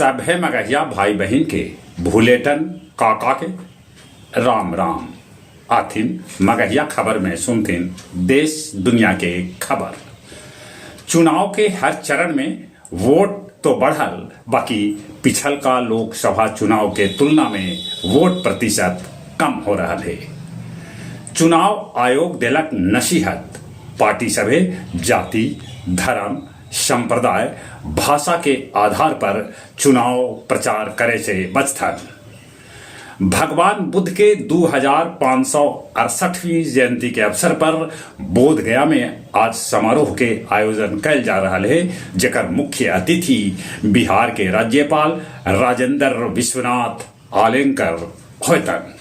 सभे मगहिया भाई बहिन के भुलेटन काका के राम राम। आथिन मगहिया खबर में सुनथिन देश दुनिया के खबर। चुनाव के हर चरण में वोट तो बढ़ल बाकि पिछलका लोकसभा चुनाव के तुलना में वोट प्रतिशत कम हो रहल हे। चुनाव आयोग देलक नसीहत, पार्टी सभे जाति, धरम, संप्रदाय, भाषा के आधार पर चुनाव प्रचार करे से बचथन। भगवान बुद्ध के 2568वीं जयंती के अवसर पर बोधगया में आज समारोह के आयोजन कैल जा रहल हे, जेकर मुख्य अतिथि बिहार के राज्यपाल राजेंद्र विश्वनाथ आलेंकर होयतन।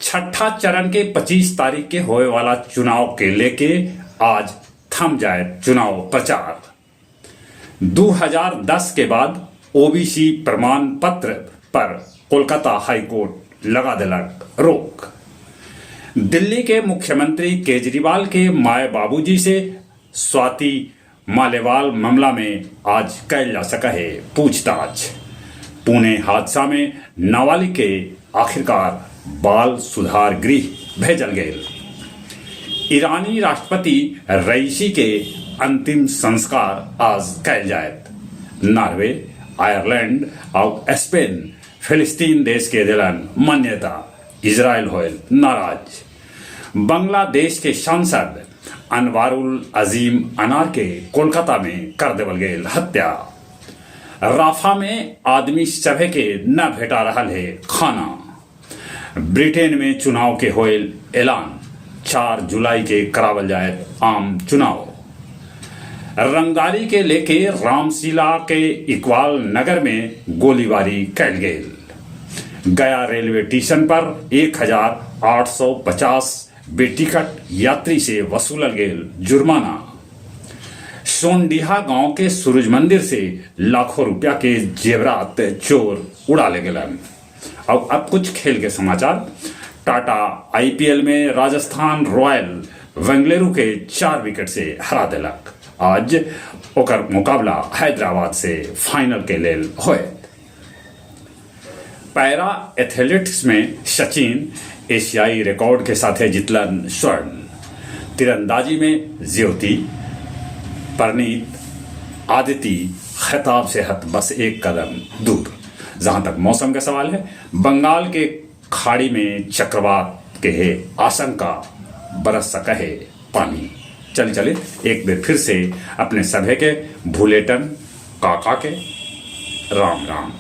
छठा चरण के 25 तारीख के होवे वाला चुनाव के लेके आज थम जाए चुनाव प्रचार। 2010 के बाद ओबीसी प्रमाण पत्र पर कोलकाता हाईकोर्ट लगा देलक रोक। दिल्ली के मुख्यमंत्री केजरीवाल के माय बाबूजी से स्वाति मालेवाल मामला में आज कैल जा सका है पूछताछ। पुणे हादसा में नाबालिग के आखिरकार बाल सुधार गृह भेजल गेल। ईरानी राष्ट्रपति रईसी के अंतिम संस्कार आज कैल जायत। नॉर्वे, आयरलैंड आउ स्पेन फिलिस्तीन देश के दिलन मान्यता, इजराइल होयल नाराज। बांग्लादेश के सांसद अनवारुल अजीम अनार के कोलकाता में कर देवल गेल हत्या। राफा में आदमी सभे के न भेटा रहल है खाना। ब्रिटेन में चुनाव के होयल ऐलान, 4 जुलाई के करावल जाए आम चुनाव। रंगदारी के लेके रामशिला के इकबाल नगर में गोलीबारी कैल गेल। गया रेलवे स्टेशन पर 1850 बेटिकट यात्री से वसूलल गेल जुर्माना। सोनडीहा गांव के सूरज मंदिर से लाखों रुपया के जेवरात चोर उड़ा ले गेलन। अब कुछ खेल के समाचार। टाटा आईपीएल में राजस्थान रॉयल बेंगलुरु के 4 विकेट से हरा देलक। आज ओकर मुकाबला हैदराबाद से फाइनल के लेल होयत। पैरा एथलेटिक्स में सचिन एशियाई रिकॉर्ड के साथे जीतलन स्वर्ण। तीरंदाजी में ज्योति, परनीत, आदिति खिताब से हत बस एक कदम दूर। जहां तक मौसम का सवाल है, बंगाल के खाड़ी में चक्रवात के है आशंका, बरस सका है पानी। चल चले एक बार फिर से अपने सभे के भूलेटन काका के राम राम।